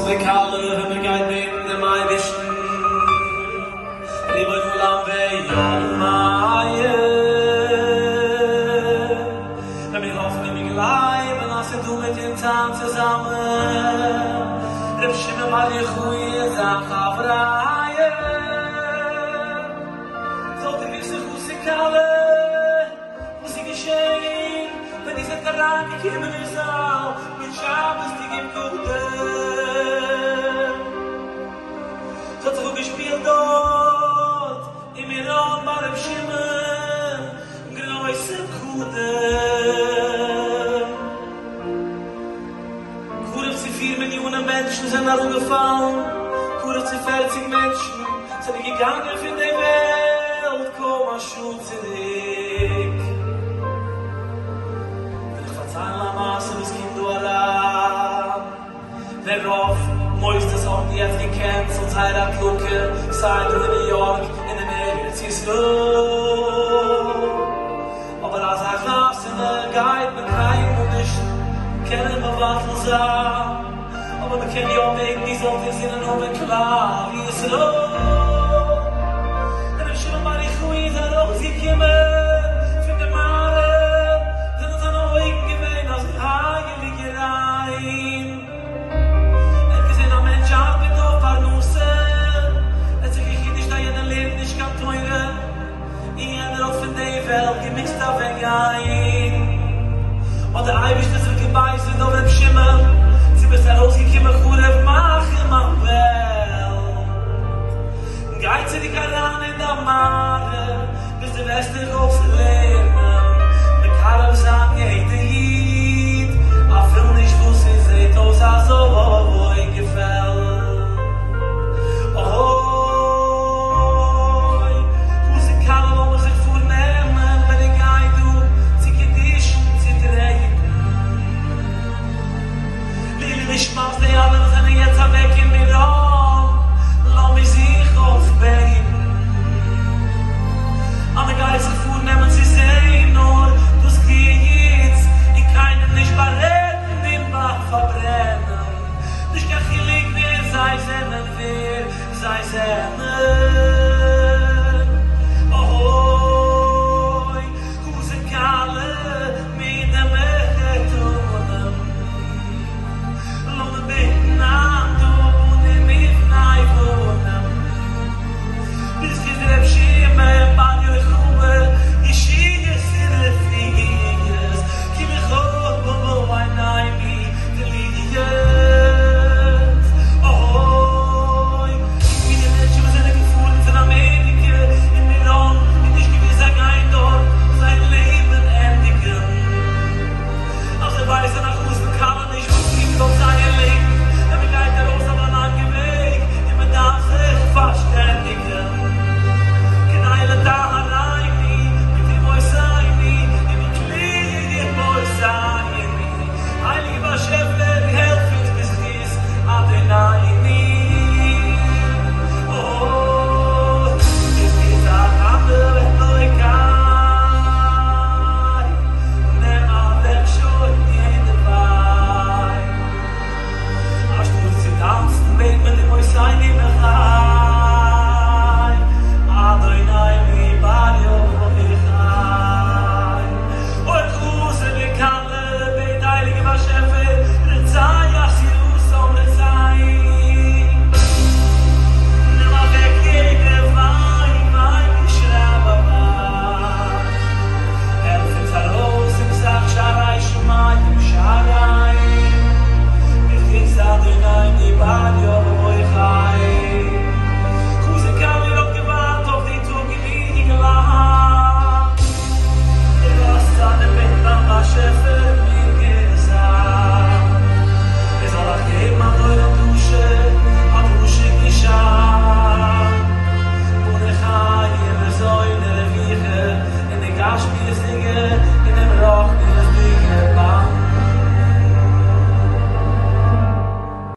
חתן וכלה ווען מען גייט בעטן דעם אייבערשטן, ריבון עולם ויאמר, ווען מיר האפן און מיר גלייבן אז ס'איז דא מיט אונז היינט צוזאמען ר' שמעון בר יוחאי און זיין חבריא, זאלט איר וויסן חתן כלה וואס איז געשען ווען איר זענט אריינגעקומען אין זאל מיט שבת'דיגע בגדים? ס'האט זיך אפגעשפילט דארט אין מירון ביי ר' שמעון גרויסע פקודים. קרוב צו פיר מיליאנען מענטשן זענען אראפגעפאלן, קרוב צו פערציג מענטשן זענען געגאנגען פון די וועלט קוים א שעה צוריק. וועל איך פארציילן א מעשה וואס קומט דא אריין. ווען רוב מוסדות האבן יעצט געקענסלט זייער הדלקה סיי דא אין ניו יארק און אין ארץ ישראל. אבער אזא חתונה גייט מען קיינמאל נישט קענען מבטל זיין. אבער מען קען יא בעטן איר זאלט אינזינען האבן כלל ישראל. ווען רבי שמעון בר יוחאי איז ארויסגעקומען פון די מערה זענען זיינע אויגן געווען אזוי הייליג און ריין. ער האט געזען א מענטש ארבעט אויף פרנסה, ער האט זיך געחידושט אז יענער לערנט נישט קיין תורה, און יענער האט פון די וועלט געמוזט אוועק גיין. האט דער אייבערשטער זיך געבייזערט אויף ר' שמעון, צו ביסט ארויסגעקומען חרוב מאכן מיין וועלט, גיי צוריק אריין אין דיין מערה, ביז דו וועסט דיך אויסלערנען מקרב זיין יעדע איד, אפילו נישט וואס עס זעט אויס אזוי געפעלט. אוי, וואס אין כלה לאמיר זיך פארנעמען ווען איך גיי דא צו קידושין צו טרעטן. לעילוי נשמת די אלע וואס זענען יעצט אוועק אין מירון, לאמיר זיך אויסבעטן אז מען גייט זיך פארנעמען צו זען נאר דאס גוטס און קיינעם נישט בארעדן און פארברענען, נישט קיין חילוק ווער זיי זענען ווער זיי זענען.